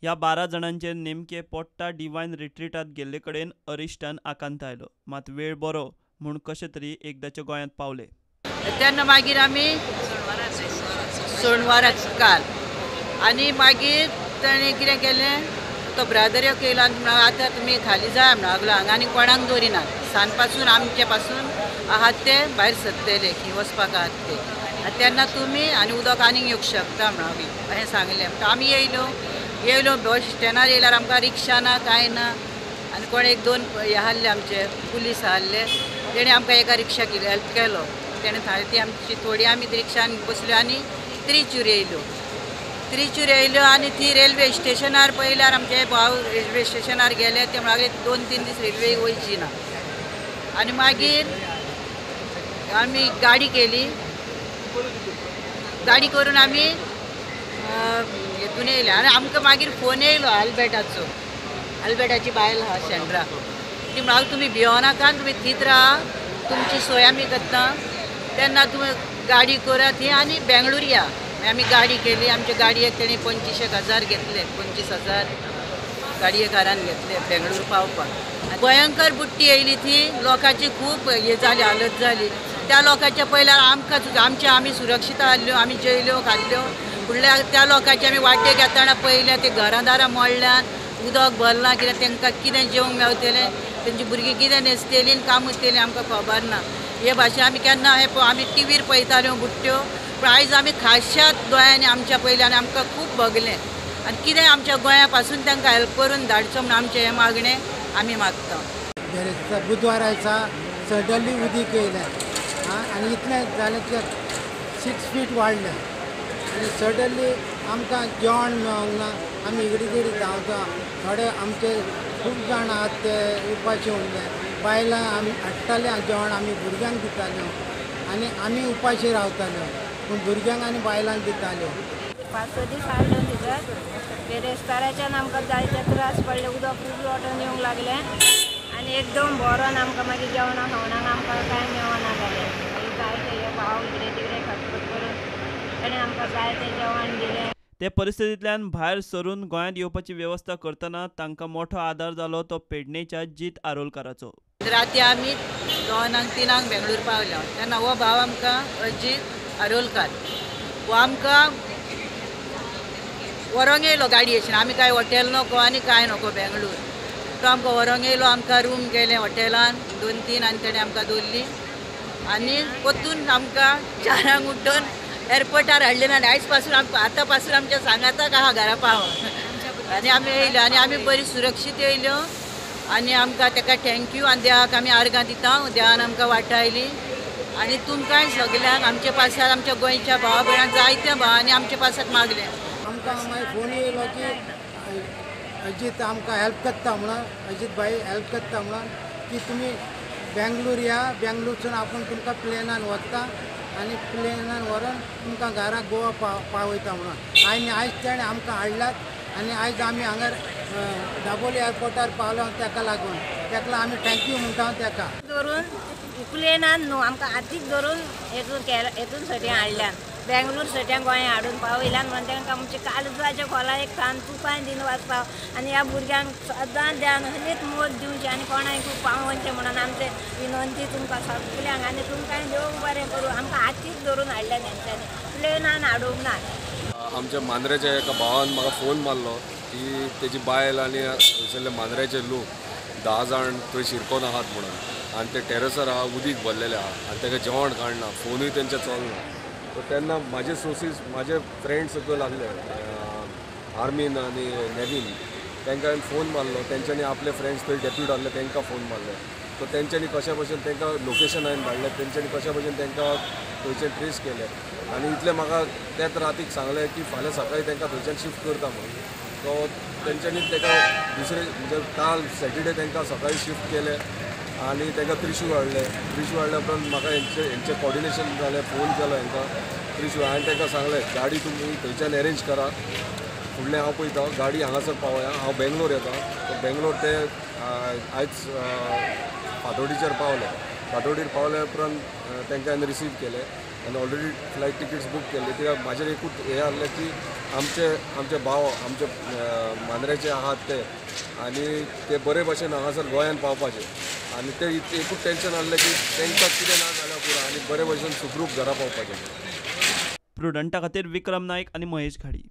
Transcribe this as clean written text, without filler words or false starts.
ह्या 12 जाणांचेर नेमके पोट्टा डिवायन रिट्रीटात गेल्ले कडेन अरिश्टान आकांत आयलो. मात वेळ बरो म्हूण कशें तरी एकदाच्या गोंयांत पावले. तेन्ना मागीर आमी सोणवाराक काल आनी मागीर ताणें कितें केलें, तो ब्रादर येयलो आनी म्हणून आतां तुमी खाली जाय म्हणून लागलो. हांगा आनी कोणाक दवरिनात, सांज पासून आमचे पासून आहात ते भायर सरतले की वचपाक आहात ते, आनी तेन्ना तुमी आनी उदक आनीक येवंक शकता म्हणून अशें सांगलें. आमी येयलो येयलो बस स्टँडार येयल्यार आमकां रिक्षा ना कांय ना, आनी कोण एक दोन हे आहले आमचे पुलीस आहले, तेणें आमकां एका रिक्षाक हेल्प केलो. तेणें ती आमची थोडी आमी रिक्षान बसल्यो आनी त्रिचूर येयल्यो. त्रिचूर येयल्यो आनी ती रेल्वे स्टेशनार पळयल्यार आमचे भाव रेल्वे स्टेशनार गेले, ते म्हणले 2-3 दीस रेल्वे वयची ना. आनी मागीर आमी गाडी केली, गाडी करून आमी हेतून येयले. आनी आमकां मागीर फोन येयलो आल्बेटाचो, आल्बेटाची बायल आहा शेंड्रा, ती म्हणल्यार तुमी भियोनाका, तुमी थीत राहा, तुमची सोय आमी करता, तेन्ना तुमी गाडी करात ही आनी बेंगळूर या. आमी गाडी केली, आमच्या गाडयेक तेणी 25,000 घेतले, 25,000 गाडयेकारान घेतले बेंगळूर पावपाक. भयंकर बुट्टी येयली ती, लोकांची खूब हे जाली, हालत जाली. त्या लोकांच्या पयल्यार आमकां सुद्दां आमचे आमी सुरक्षीत आहल्यो, आमी जेयल्यो खाल्ल्यो. फुडल्या त्या लोकांचे आमी वाटेक येतना पळयलें ते घरां दारां मोडल्यान, उदक भरलां, कितें तांकां कितें जेवंक मेवतलें, तेंची भुरगीं कितें न्हेसतलीं आनी काम उरतलीं आमकां खबर ना. हे भाशेन आमी केन्ना हे आमी टिवीर पळयताल्यो बुट्ट्यो, पूण आयज आमी खाश्या दोळ्यांनी आमच्या पयल्यान आमकां खूब भोगलें. आनी कितें आमच्या गोंया पासून तांकां हेल्प करून धाडचो म्हूण आमचें हें मागणें आमी मागता. बुधवाराचा सडनली उदीक येयलें आनी इतलें जालें की 6 फीट वाडलें आनी सडनली आमकां जेवण मेळोंक ना. आमी इगडी तिगडी धांवता, थोडे आमचे खूब जाण आहात ते उपाशी उरले, बायलां आमी हाडटाले जेवण आमी भुरग्यांक दिताल्यो आनी आमी उपाशी रावताल्यो, पूण भुरग्यांक आनी बायलांक दिताल्यो. 5-6 दीस हाडलो भितर बेरेस्ताराच्यान आमकां जायते त्रास पडले, उदक खूब लोटून येवंक लागलें आनी एकदम भरोन आमकां मागीर जेवणां खावणाक आमकां कांय मेळना जालें. मागीर जायते हे भाव इकडे तिकडे खटपट करून ताणें आमकां जायतें जेवण दिलें. ते परिस्थितींतल्यान भायर सरून गोंयांत येवपाची वेवस्था करतना तांकां मोठो आदार जालो तो पेडणेच्या जीत आरोलकाराचो. राती आमी 2-3 बेंगळूर पावल्या तेन्ना हो भाव आमकां अजीत आरोलकार हो आमकां व्हरोंक येयलो गाडयेच्यान. आमी कांय हॉटेल नको आनी कांय नको बेंगळूर, तो आमकां व्हरोंक येयलो, आमकां रूम केलें हॉटेलान 2-3 आनी तेणें आमकां दवरली आनी परतून आमकां 4 उठून एअरपोर्टार हाडलें. आनी आयज पासून आमकां आतां पासून आमच्या सांगाताक आहा घरा पाव. आनी आमी येयल्यो आनी आमी बरी सुरक्षीत येयल्यो आनी आमकां तेका thank you आनी देवाक आमी आर्गां दिता, देवान आमकां वाटायली. आनी तुमकांय सगल्यांक आमच्या पासार आमच्या गोंयच्या भावा भयणांक जायत्या भावांनी आमच्या पासाक मागलें. आमकां मागीर फोन येयलो की अजीत आमकां हेल्प करता म्हणून, अजीत भाई हेल्प करता म्हणून की तुमी बेंगलोर या, बेंगलोरसून आपूण तुमकां प्लेनान व्हरता आनी प्लेनान व्हरून तुमकां घरा गोवा पावयता म्हणून. आनी आयज तेणें आमकां हाडल्यात आनी आयज आमी हांगा दाबोली एअरपोर्टार पावलो तेका लागून, तेका आमी thank you म्हणटा तेका. धरून प्लेनान न्हू आमकां आतीक धरून हेतून हेतून सट्यां हाडल्यान बेंगलोर सट्यां गोंया हाडून पावयल्यान म्हणून तांकां आमचे काळजाच्या खोला एक थान तुपान दिवन वचपाक आनी ह्या भुरग्यांक सदां ध्यान हलीत मोद दिवचें आनी कोणाक पावोवचें म्हणून आमचें विनंती तुमकां सगल्यांक. आनी तुमकां देव बरें करूं, आमकां हातीक धरून हाडल्यान हेंच्यांनी, प्लेनान हाडूंक ना. आमच्या मांद्रेच्या एका भावान म्हाका फोन मारलो की तेजी बायल आनी थंयसरले मांद्रेचे लोक 10 जाण थंय शिरकोन आहात म्हणून, आनी ते टेरसार आहा, उदीक भरलेलें आहा आनी ताका जेवण काडना, फोनूय तेंचे चलना. सो तेन्ना म्हाजे सोर्सीस म्हाजे फ्रेंड्स सगळे लागले आर्मीन आनी नेवीन, तांकां हांवें फोन मारलो, तेंच्यांनी आपले फ्रेंड्स थंय डेप्यूट आहले तांकां फोन मारले. सो तेंच्यांनी कशा भशेन तांकां लोकेशन हांवें धाडलें, तेंच्यांनी कशा भशेन तांकां थंयचे ट्रेस केले आनी इतलें म्हाका त्याच रातीक सांगलें की फाल्यां सकाळीं तांकां थंयच्यान शिफ्ट करता म्हणून. सो तेंच्यांनी ताका दुसरे म्हणजे काल सॅटर्डे तांकां सकाळीं शिफ्ट केलें आनी तांकां त्रिशूर हाडलें. त्रिशूर हाडल्या उपरांत म्हाका हेंचें कॉर्डिनेशन जालें, फोन केलो हेंकां त्रिशूर, हांवें तांकां सांगलें गाडी तुमी थंयच्यान एरेंज करा, फुडलें हांव पळयता, गाडी हांगासर पावया, हांव बेंगलोर येता. बेंगलोर ते आयज फातोडीचेर पावले. फातोडीर पावल्या उपरांत तांकां हांवें रिसीव केलें आनी ऑलरेडी फ्लायट टिकेट्स बूक केल्ले. कित्याक म्हाजेर एकूच हें आहलें की आमचे आमचे भाव आमचे मांद्रेचे आहात ते आनी ते बरे भशेन हांगासर गोंयान पावपाचे आनी ते एकूच टेंशन आहलें की तांकां कितें ना जाल्यार पुरो आनी बरे भशेन सुखरूप घरा पावपाचें. प्रुडंटा खातीर विक्रम नायक आनी महेश घाडी.